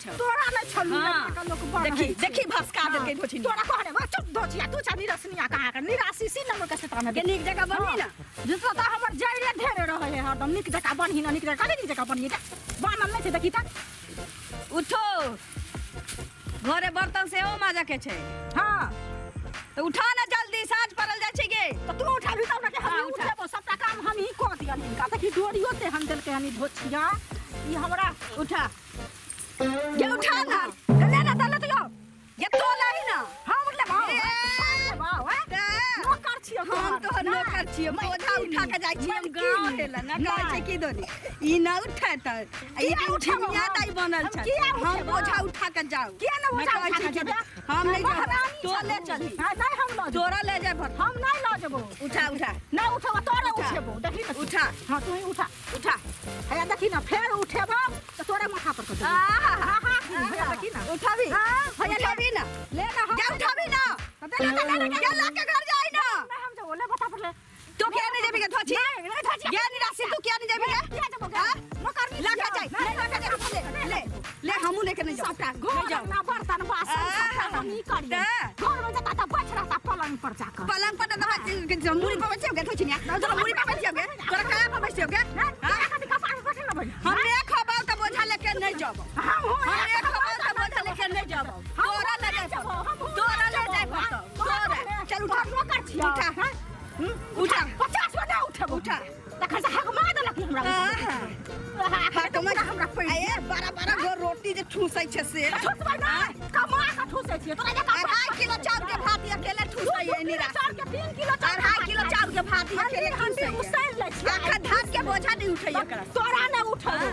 छौ। तोरा नहि छलू। हाँ। लोक बड़ देखी होइ छै। देखी, भसका देलकै धोछिनिया। तोरा कहने बा चुप धोचिया, तू छा निरसनिया कहाँ के निराशी सी नंबर के सेता में के नीक जगह बनही ना। जितना त हमर जड़े ढेरे रहे है हरदम, नीक जकाँ बनही ना, नीक जकाँ, कनी नीक जकाँ बनही बनल नहि छै, देखी त। उठो, घरे बर्तन सेहो माजऽ के छै। हाँ। तऽ उठा ना जल्दी, साँझ पड़ल जाइ छै गे। तऽ तू उठाबी तब ने कि हम। हाँ, उठा। उठेबो, सबटा काम हम ही कऽ दियन हिनका। देखी, डोरियो ते हम देलकै हन ई धोछिया ई हमरा। उठा गे, उठा ना। ले ना, दले तो यो। ये तो लाही ना। हम लेबाओ। ए। हम लेबाओ, हैं? तऽ नौकर छियौ हम तोहर। तोहर नौकर छियौ, बोझा उठा के जाइ छियै हम गाँव हेला ना। कहै छै की दोनी ई ना उठेतै, ई किया उठेबौ झिमिया हम? दाइ बनल हम छै। किया हम उठेबौ? बोझा उठा के जाउ। किया ने बोझा कहै उठा छै के कि जेबै? हम नहि जाउ। महारानी तो ले छथुन। चलही। हाँ, नहि हम लऽ जेबौ। तोरा ले जाय भर। हम नहि लऽ जेबौ। उठा, उठा। नहि उठेबौ, तोरे उठा। उठेबौ, देखी ने तू। उठा। हाँ, तू ही उठा। उठा। हैया देखी ना, फेर उठेबौ तऽ तोरे माथा पर के देबौ। आहा। हाँ, हाँ, हैया देखी ना। उठाबी। हाँ, हैया ले। उठाबी ना। ले ना हम। जा, उठाबी ना। तऽ दे ना, दे ना, दे गे ना। लऽ के घर जाइ ना। नहि हम जेबौ, ले बता पर ले। तू किया नहीं जेबी गे धोछी? नहि, नहि धोछी। गे निराशी, तू किया नहीं जेबी गे? किया जेबौ गे? हाँ? नौकरनी लऽ के छियौ। जाइ। नहि लऽ के जाइ, ले ले ले, हमहूँ लेके नहीं जाउ। सबटा नहीं घर जाउ। अंगना बर्तन बासन आहा। सबटा हम ही करियै। तऽ? घर में जता तऽ बैठ रहता पलंग पर जाकर। पलंग पर तऽ मुड़ी पर बैठियो गे धोछिनिया, तोरा मुड़ी पर बैठियो गे, तोरा कला पर बैठियो गे? नहि, तोरा खातिर कपार पर बैठल रहबै। हम एक खबाव तऽ बोझा लेके नहीं जाबो। हम हो हम एक खबाव तऽ बोझा लेके नहीं जाबो। तोरा ले जाय जेबो, पड़तौ। हम हो तोरा ले जाय जेबो। पड़तौ तोरा। चल उठा। नौकर छियौ। उठा। हाँ? उठा। 50 गो नहि उठेबो। उठा। तखन से हगमा देलक हमरा। आहा। हगमा हमरा पैर। ए बड़ा बड़ा गो रोटी जे ठूसै छै से। ठुसबै नहि, कमा कऽ ठुसै छियै तोरा जकाँ। 2.5 किलो चाउर के भात अकेले ठूसै है निरा। चाउर के 3 किलो चाउर। 2.5 किलो चाउर के भात अकेले हंडी ठूसै है। उसैल लै छियै। आखा धान के बोझा नहीं उठै एकरा। तोरा नहि उठेबो,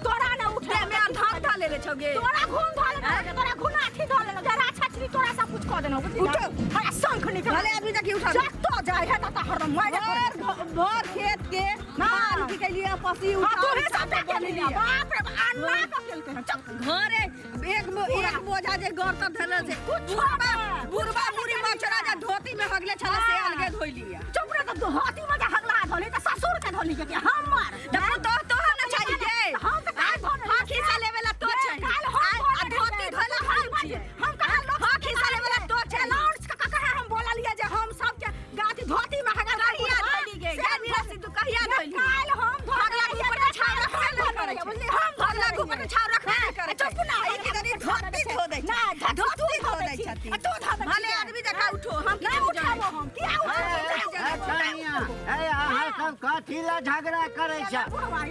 तोरा नहि उठेबो। देह में धान धा लेले छौ गे। तोरा घून धऽ लेने, तोरा घुना अथी धऽ लेने, जरा छछरी तोरा सब कुछ कऽ देने, बुझली? उठो। हमरा शंख निकल। भले आदमी जाके उठा। जतो जाइ है तत हरदम मारे। भर भर खेत के धान की कैलिए पसी हाँ, उठा तू ही उठा सबटा के केलिए। बनेलिए। बाप रे, अन्ना कऽ केलकै हन, चुप। घरे एक एक बोझा जे घर तर धरल छै, बुढ़बा बुढ़बा मुड़ी मचरा जे धोती में हगले छले से अलगे धोइ लिया। चुप रे, तऽ हाथी में जे हगला धोली तऽ ससुर के धोली के हमर? तऽ तो तोहर न चाहिए गे। हम तऽ काल्हि धोने हक हिस्सा लेवे ला तो छै। काल्हि हम आ धोने धोती रहियै। धोला हम छियै। हम कहाँ लोक हक हिस्सा लेवे ला तो छै। लॉर्ड्स के कहाँ हम बोललियै जे हम सबके गाथी धोती में हगल? कहिया धोली गे? गे निराशी, तू कहिया धोली? काल्हि हम हगला के ऊपर में छाव रखबे नहीं करै छै। बुझली, हम हगला के ऊपर में छाव रखबे नहीं करै छै। चुप ना। ई की दरी धोती धो दै छै। ना, धोती धो दै छथिन। आ तू धो दै भले छियै। आदमी जकाँ उठो, हम नहि किछु उठेबो हम, किया उठेबो? ए कनिया, ए अहाँ सब कथी ला झगड़ा करै छ? खोआ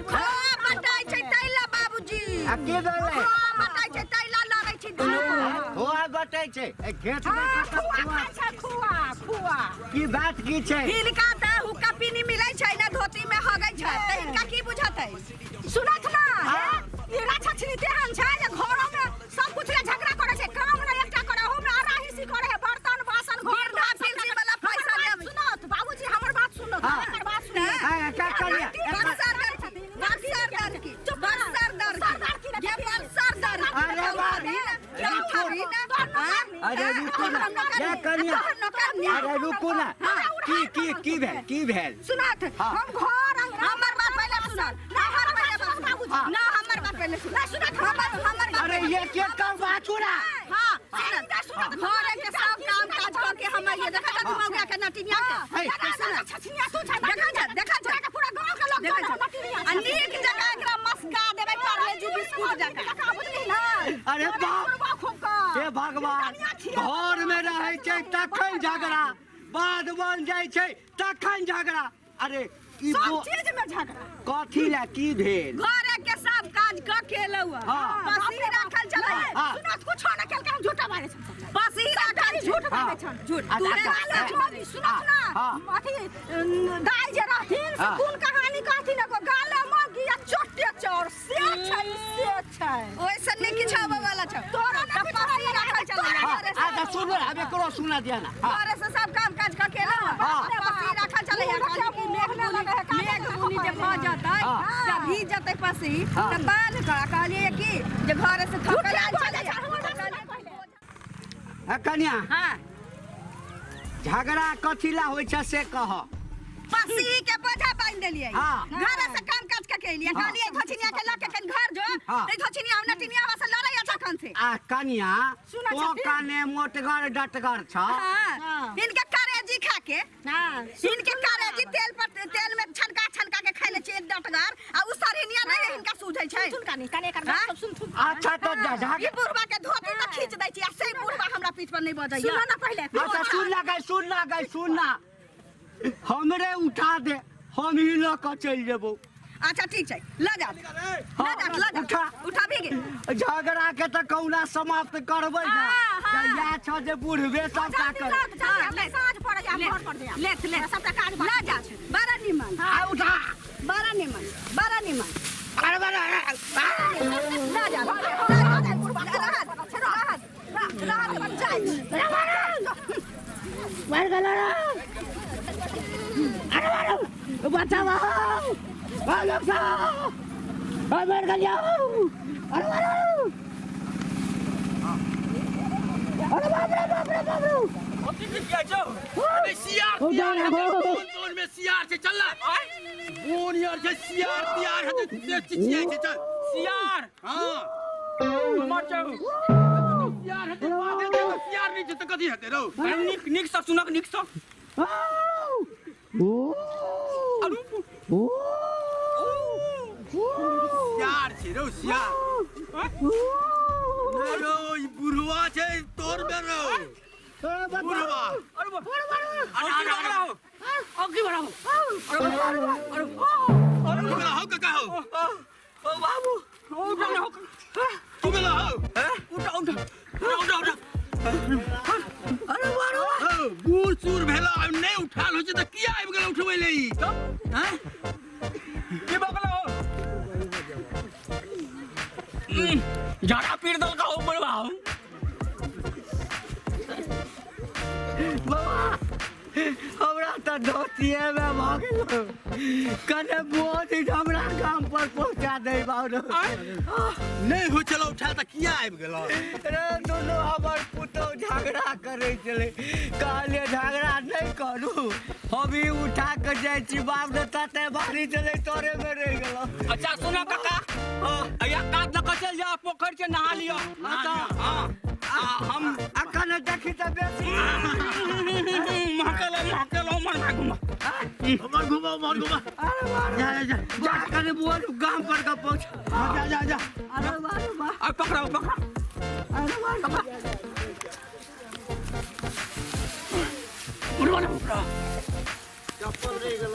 बटाइ छै तै ला बाबूजी। आ की भेलै? खोआ बटाइ छै तै ला लड़ै छै दुनू। खोआ बटै छै ए खेत में? हाँ, कतऽ खुआ खोआ? खाइ छै, खुआ खुआ। की बात की छै? हिनका तऽ हुक्का पीनी मिलै छै ने, धोती में हगै छै, तऽ हिनका की बुझतै? सुनत ना हे, ई राछछनी तेहन छै जे घरो में सब कुछ ले झगड़ा करे छै, काम नै एकटा करे, ओहू में अराहिसी करे है, बर्तन बासन घर वृद्धा पेंशन वाला पैसा लेबै। सुनत बाबूजी, हमर बात सुनत। हाँ। हमर बात सुनत। ए का कनिया? बरसर दर, बरसर दर की, बरसर दर की गे, बरसर दर की। अरे बाप रे, अरे रुकू ना ये कनिया। अरे रुकू ना, की की की भेल, की भेल? सुनत। हाँ। हम घर अंगना, हमर बात पहिले सुनत ना, हमर पहिले बात सुनत। हाँ। ना, हमर बात पहिले सुनत। सुनत, हमर हमर बात अरे पहिले। ये के कर बात ना? हाँ, सुनत, घर के सब काम काज कऽ के हम आइए। देखा जा मौगा के, नटिनिया के। हे। छछनिया तू छै। देखा जा, देखा जा। पूरा गांव के लोग देखा जा। नटिनिया। आ नीक जकाँ एकरा मस्का देबै पार्ले जी बिस्कुट जकाँ, बुझली ना? अरे बाप खूब का हे भगवान, घर में रहै छै तखन झगड़ा, बाध बन जाइ छै तखन झगड़ा। अरे ई सब चीज में झगड़ा। कथी ला, की भेल? घरे के सब काज कऽ के एलौ। पसी राखल छलै। सुनत, कुछो न केलकै, हम झूठा बाजै छन सबटा। पसी राखल। झूठ हाँ। बाजै छन। झूठ। अच्छा, तू अच्छा, राखल अच्छा। छौ। सुनत ना। हाँ। अथी दाइ जे रहथिन से कोन कहानी कहथिन, एगो गाले मगी आ चोटे चोर से छै, से छै। ओइसन नहि किछु आबऽ वाला छौ। तोरा तऽ नहि पसी राखल छलै। हाँ, घरे से अच्छा सुनू, अब एकरो सुना दिया ना। हाँ। घरे से सब काम काज कऽ के एलौ। पसी राखल छलै। कहलियै कि मेघ बुनी, मेघ बुनी जे भऽ जतै तऽ भीज जतै पसी, तऽ बान्ह कऽ कहलियै कि जे घरे से थकल आयल छलै। हे कन्या। हाँ। झगड़ा कथी ला होइ छै से कह। पसी के बोझा बांध देलियै। घर से काम काज के केलियै, कहलियै धोछिनिया के लऽ के कनि घर जो। ई धोछिनिया नटिनिया से लड़ै अच्छा खन से। आ कनिया तो कने मोटगर डटगर छ। हां, इनके करेजी खा के, इनके करेजी तेल पर तेल में छनका छनका के खाइले छै डटगर, आ उ सरहिनिया नहीं इनका सूझै छै। सुन कानी कानी एकर बात सब सुन थुन। अच्छा तो जा ई बुढ़वा के धोती त खींच दै छी, आ से बुढ़वा हमरा पीठ पर नहीं बजैया। सुनो ना पहिले। अच्छा सुन ना गई, सुन ना गई, सुन ना, हमरे उठा दे, हम ही लऽ कऽ चलि जेबौ। अच्छा ठीक छै, लऽ जा लऽ जा लऽ जा, उठा। उठाबी गे। झगड़ा के तऽ कहुना समाप्त करबै ना। इएह छ जे बुढ़बे सबटा कर। साँझ पड़े जा, घर पर जा, ले ले सबटा काज लऽ जा। बड़ा निमन। आ उठा। बड़ा निमन, बड़ा निमन। अरे बड़ा लऽ जा, मर गेल रे। अरे मारो, बचाओ, मर गेलियौ। अरे मारो, अरे बाप रे बाप रे बाप रे। अरे सियार तियार है, बोन में सियार छै, चल ना। बोन यार छै, सियार तियार है, से चिचियाइ छै, चल। सियार। हां। मर जाऊ। सियार हेतै, बात हेतै, तऽ सियार नहि छै तऽ कथी हेतै रौ? अरे नीक नीक सँ सुनक, नीक सँ। सियार छै रौ, सियार। नहि रौ, ई बुढ़वा छै तोर में रौ। बुढ़वा। अरे अरे अरे बढ़ाओ, अरे की हौ काका हौ? ओ बाबू, उठा ना, की भेलौ हौ? उठा उठा उठा उठा। अरे मारो। हौ, बूढ़ सूढ़ भेलौ, आब नहि उठाल होइ छै तऽ किया आबि गेलौ उठबै ले ई? तब हँ? की बकला हो? झाड़ा पीर दल का हो बुढ़वा हो। बाबा, हमरा तऽ धोतिए में भऽ गेल। कने बोझ हमरा गाम पर पहुंचा दे बाबू। नहि होइ छलौ उठाल तऽ किया आबि गेलौ? रे दुनू हमर पुतहु झगड़ा करै छलै, कहलियै झगड़ा नहि करू, हम ही उठा कऽ जाइ छी। बाप रे, तते भारी छलै, तोरे में रहि गेलौ। अच्छा सुनो काका, अया कात लऽ कऽ चल जा, पोखरि छै, नहा लिअ। अच्छा। हां, आ हम अखन देखी तऽ बेसी महकल महकल मन घुमा। हमर घुमा, हमर घुमा। अरे बाप जा जा जा, कने बोल गाम पर के पहुंच। जा जा जा। अरे बाप रे। आ पकड़ाओ पकड़ा। अरे बाप। बुढ़वा ने पकड़ा। चप्पल रहि गेल।